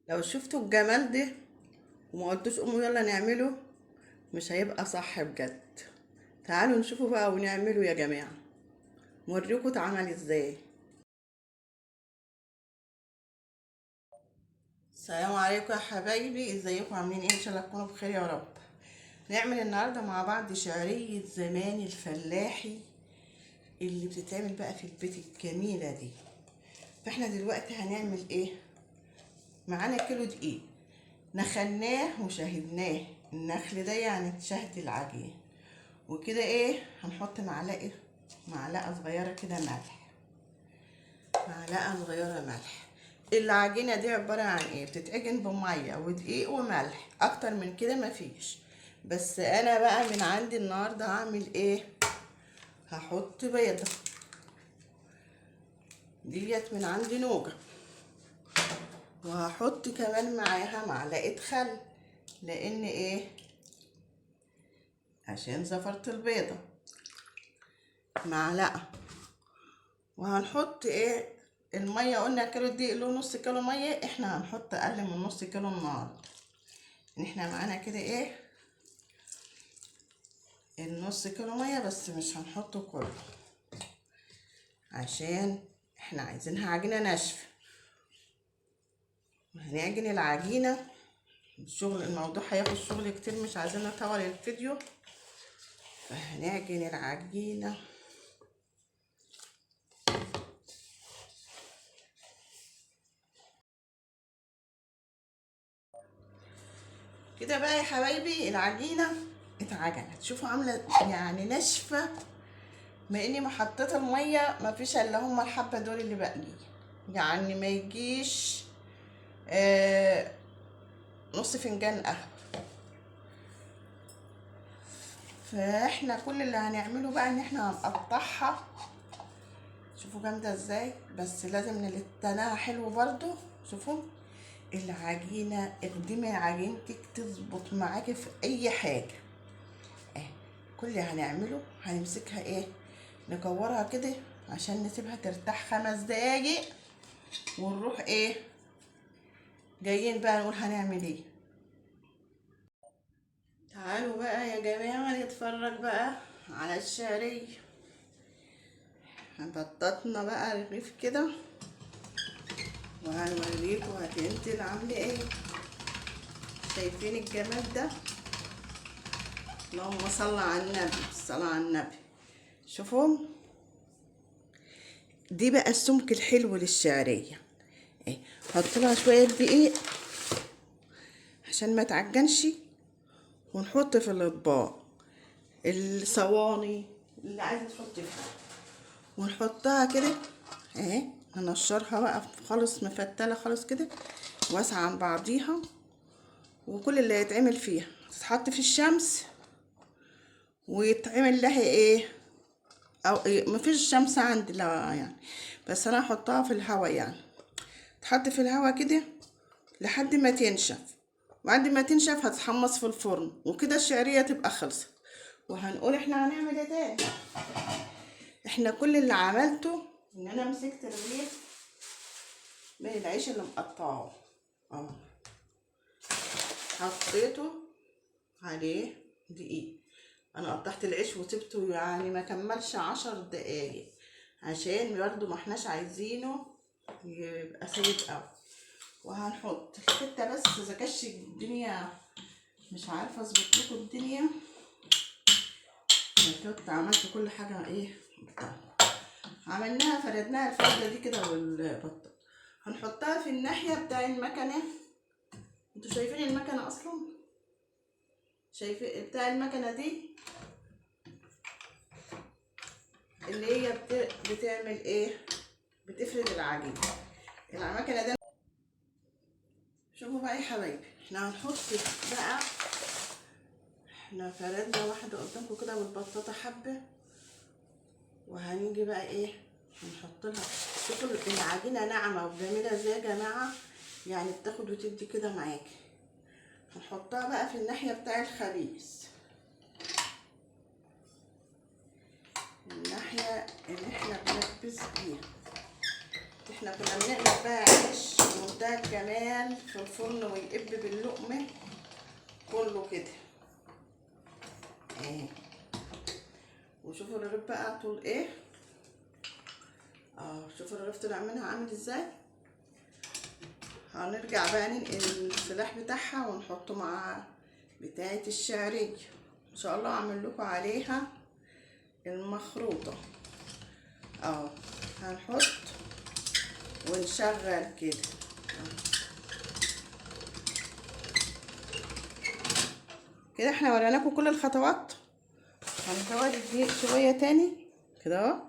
لو شفتوا الجمال ده وما قلتوش قوموا يلا نعمله، مش هيبقى صح بجد. تعالوا نشوفه بقى ونعمله يا جماعة، نوريكم اتعمل ازاي. السلام عليكم يا حبايبي، ازيكم عاملين ايه؟ ان شاء الله تكونوا بخير يا رب. نعمل النهارده مع بعض شعرية زمان الفلاحي اللي بتتعمل بقى في البيت الجميلة دي. فاحنا دلوقتي هنعمل ايه؟ معانا كيلو دقيق نخلناه وشهدناه، النخل ده يعني شهد العجين وكده. ايه، هنحط معلقه صغيرة كده ملح، معلقه صغيرة ملح. العجينة دي عبارة عن ايه؟ بتتعجن بميه ودقيق وملح، اكتر من كده مفيش. بس انا بقى من عندي النهارده هعمل ايه؟ هحط بيضة ديت من عندي نوجه، وهحط كمان معاها معلقه خل، لان ايه؟ عشان زفرت البيضة، معلقه. وهنحط ايه؟ المية، قلنا كيلو دقيق له نص كيلو مية، احنا هنحط اقل من نص كيلو النهارده. احنا معانا كده ايه؟ النص كيلو مية، بس مش هنحطه كله عشان احنا عايزينها عجينه ناشفة. هنعجن العجينة، الشغل الموضوع هياخد شغل كتير، مش عايزين نطول الفيديو. فهنعجن العجينة كده بقى يا حبايبي. العجينة اتعجنت، شوفوا عامله يعني ناشفة، ما اني ما حطيت المية ما فيش الا هما الحبة دول اللي باقيين، يعني ما يجيش نص فنجان قهوة. فاحنا كل اللي هنعمله بقى ان احنا هنقطعها. شوفوا جامدة ازاي، بس لازم نلتناها حلو برضو. شوفوا العجينة، اخدمي عجينتك تظبط معاكي في اي حاجة. كل اللي هنعمله هنمسكها ايه؟ نكورها كده عشان نسيبها ترتاح 5 دقايق، ونروح ايه جايين بقى نقول هنعمل ايه. تعالوا بقى يا جماعة نتفرج بقى على الشعرية. بططنا بقى رغيف كده وهنوريكم هتنزل عامله ايه. شايفين الجمال ده؟ اللهم صل على النبي، الصلاة على النبي. شوفوا دي بقى السمك الحلو للشعرية. ايه، حط لها شوية دقيق عشان ما تعجنش، ونحط في الاطباق الصواني اللي عايزه تحطي فيها، ونحطها كده اهي، ننشرها بقى خالص مفتله خالص كده واسعة عن بعضيها. وكل اللي هيتعمل فيها تتحط في الشمس ويتعمل لها ايه، او إيه، مفيش شمس عندي لا يعني، بس انا هحطها في الهواء، يعني تحط في الهواء كده لحد ما تنشف، وبعد ما تنشف هتتحمص في الفرن، وكده الشعرية تبقى خلصت. وهنقول احنا هنعمل ايه تاني. احنا كل اللي عملته ان انا مسكت رغيف من العيش اللي مقطعه اهو، حطيته عليه دقيق. انا قطعت العيش وسبته يعني ما كملش 10 دقايق، عشان برضو ما احناش عايزينه يبقى سايب قوي. وهنحط الحتة بس اذا كانتش الدنيا مش عارفه اظبط لكم الدنيا. كنت عملت كل حاجة ايه عملناها، فردناها الفرده دي كده والبطه. هنحطها في الناحية بتاع المكنه. انتوا شايفين المكنه اصلا؟ شايفين بتاع المكنه دي اللي هي بتعمل ايه؟ بتفرد العجين. المكنه ده شوفوا بقى يا حبايبي، احنا هنحط بقى، احنا فردنا واحدة قدامكم كده والبطاطا حبه، وهنيجي بقى ايه هنحط لها. شوفوا العجينة ناعمة وجميلة ازاي يا جماعة، يعني بتاخد وتدي كده معاكي. هنحطها بقى في الناحية بتاع الخبيث، الناحية اللي احنا بنخبز بيها. احنا كنا بنعمل بقى عيش بمنتهى الجمال في الفرن ويقب باللقمه كله كده اهي. وشوفوا الرغيف بقى طول ايه، شوفوا الرغيف طلع منها عامل ازاي. هنرجع بقى ننقل السلاح بتاعها ونحطه مع بتاعه الشعرية ان شاء الله. اعمل لكم عليها المخروطه هنحط ونشغل كده. كده احنا وريناكم كل الخطوات. هنزود الدقيق شوية تاني كده اهو،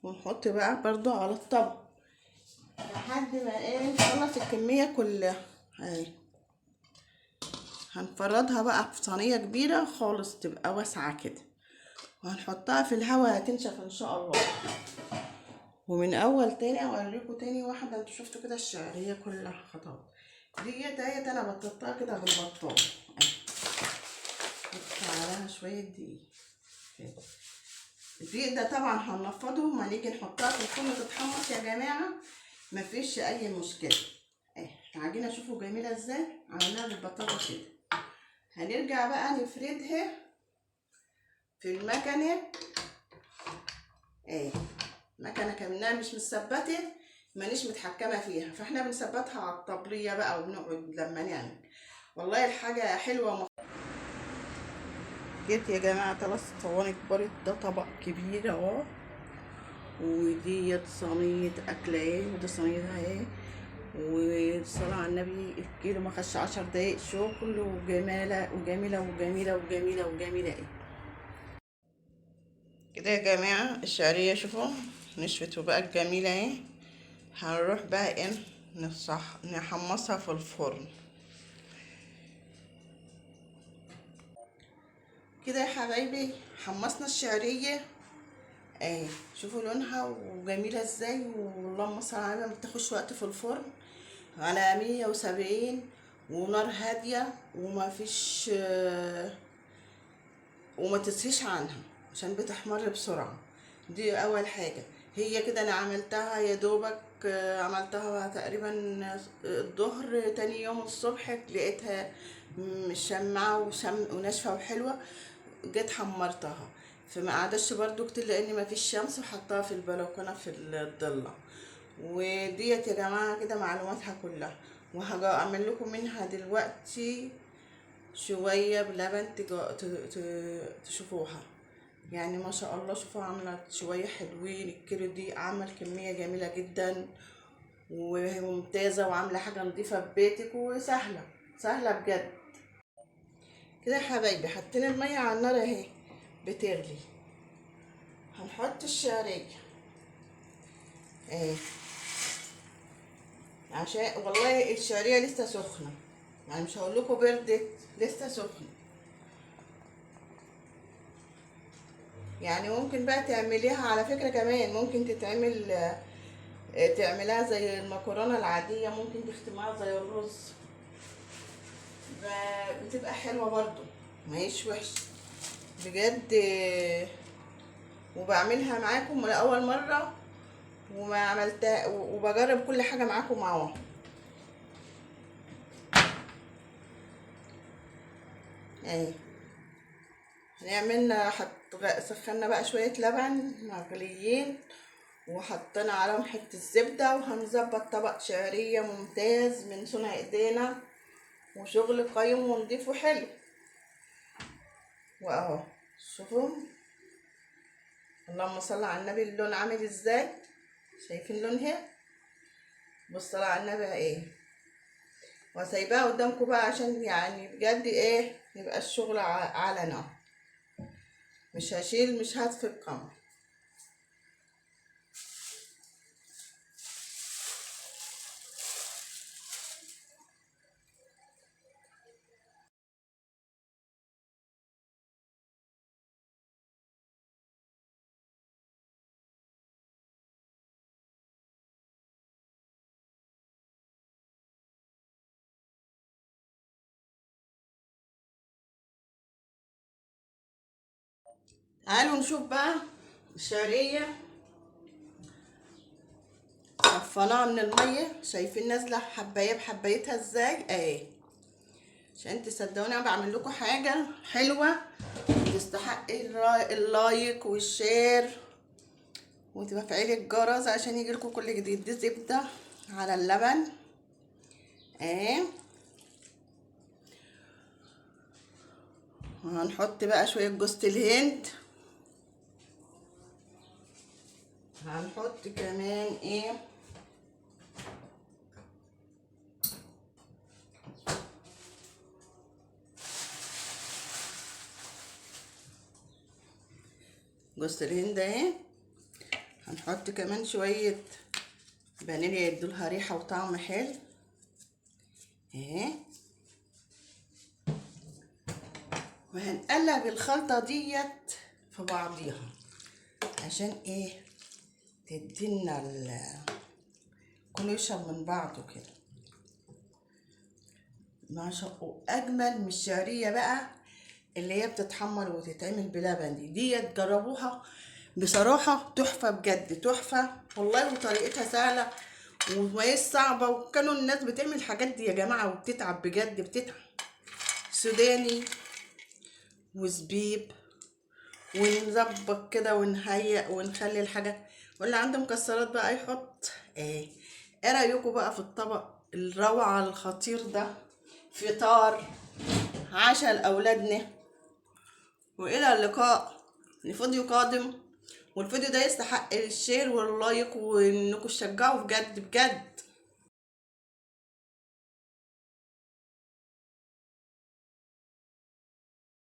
ونحط بقى برضو على الطبق لحد ما ايه نخلص الكمية كلها اهي. هنفردها بقى في صينية كبيرة خالص تبقى واسعة كده، وهنحطها في الهواء هتنشف ان شاء الله. ومن اول تاني اوريكم تاني واحدة. انتوا شفتوا كده الشعرية كلها خطوات ديت اهي، انا بططتها كده بالبطاطا اهي، حط عليها شوية دقيق كده. الدقيق ده طبعا هننفضه ما نيجي نحطها في الفرن تتحمص يا جماعة، مفيش اي مشكلة اهي. العجينة شوفوا جميلة ازاي، عملناها بالبطاطا كده. هنرجع بقى نفردها في المكنه اهي. المكنه كمناها مش مثبتة، مانيش متحكمه فيها، فاحنا بنثبتها على الطبلية بقى وبنقعد لما نعمل. والله الحاجة حلوة. جيت يا جماعة 3 صواني كبار، ده طبق كبير اهو، وديت صينية اكله اهي، وده صينية اهي. والصلاة على النبي الكيلو ما خدش 10 دقايق شغل، وجماله وجميلة وجميلة وجميلة وجميلة ايه كده يا جماعة. الشعرية شوفوا نشفت وبقت جميلة اهي. هنروح بقى ايه نحمصها في الفرن كده يا حبايبي. حمصنا الشعرية اهي، شوفوا لونها وجميلة ازاي، واللهم صل على النبي. ما بتاخدش وقت في الفرن، على 170 ونار هادية، وما فيش وما تسهيش عنها عشان بتحمر بسرعة. دي اول حاجة. هي كده انا عملتها يا دوبك، عملتها تقريبا الظهر، تاني يوم الصبح لقيتها مشمعه وناشفه وحلوه، جيت حمرتها. فما قعدتش برضو كتير لان ما فيش شمس، وحطها في البلكونه في الضله. وديت يا جماعة كده معلوماتها كلها، وهجي اعمل لكم منها دلوقتي شوية بلبن تشوفوها. يعني ما شاء الله شوفوا عامله شوية حلوين. الكيلو دي عمل كمية جميلة جدا وهي ممتازة، وعامله حاجة نظيفة في بيتك وسهلة سهلة بجد كده يا حبايبي. حطينا المية على النار اهي بتغلي، هنحط الشعرية اهي، عشان والله الشعرية لسه سخنة، يعني مش هقول لكم بردت، لسه سخنة. يعني ممكن بقى تعمليها على فكرة كمان، ممكن تتعمل تعملها زي المكرونه العادية، ممكن تختمها زي الرز، بتبقى حلوة برضو، ما هيش وحشة بجد. وبعملها معاكم لاول مرة وما عملتها، وبجرب كل حاجة معاكم معاهم. اهي هنعملنا سخنا بقى شوية لبن مغليين، وحطينا عليهم حتة زبدة، وهنظبط طبق شعرية ممتاز من صنع ايدينا، وشغل قيم ونضيف وحلو. واهو شوفوا اللهم صل على النبي اللون عامل ازاي، شايفين لونها؟ بالصلاة على النبي ايه. وسايباها قدامكم بقى عشان يعني بجد ايه يبقى الشغل على نار، مش هشيل مش هطفي القمر. تعالوا نشوف بقى الشعرية صفناها من المية. شايفين نازله حبايه بحبايتها ازاي اهي، عشان تصدقوني انا بعمل لكم حاجة حلوة تستحق ال like وال share وتفعيل الجرس عشان يجيلكم كل جديد. دي زبدة على اللبن اهي. وهنحط بقى شوية جوز الهند، هنحط كمان ايه، جوز الهند اهي. هنحط كمان شوية فانيليا يدولها ريحه وطعم حلو اهي. وهنقلب الخلطة ديت في بعضيها عشان ايه، تدينا كله يشرب من بعضه كده. ما شاء الله اجمل من الشعرية بقى اللي هي بتتحمر وتتعمل بلبن ديت. جربوها بصراحة تحفة بجد، تحفة والله، وطريقتها سهلة وما هيش صعبة. وكانوا الناس بتعمل الحاجات دي يا جماعة وبتتعب بجد، بتتعب. سوداني وزبيب، ونظبط كده ونهيئ ونخلي الحاجة، واللي عنده مكسرات بقى يحط. ايه رايكم بقى في الطبق الروعة الخطير ده؟ فطار عشاء لاولادنا. والى اللقاء لفيديو قادم. والفيديو ده يستحق ال share وال like وانكم تشجعوا بجد بجد.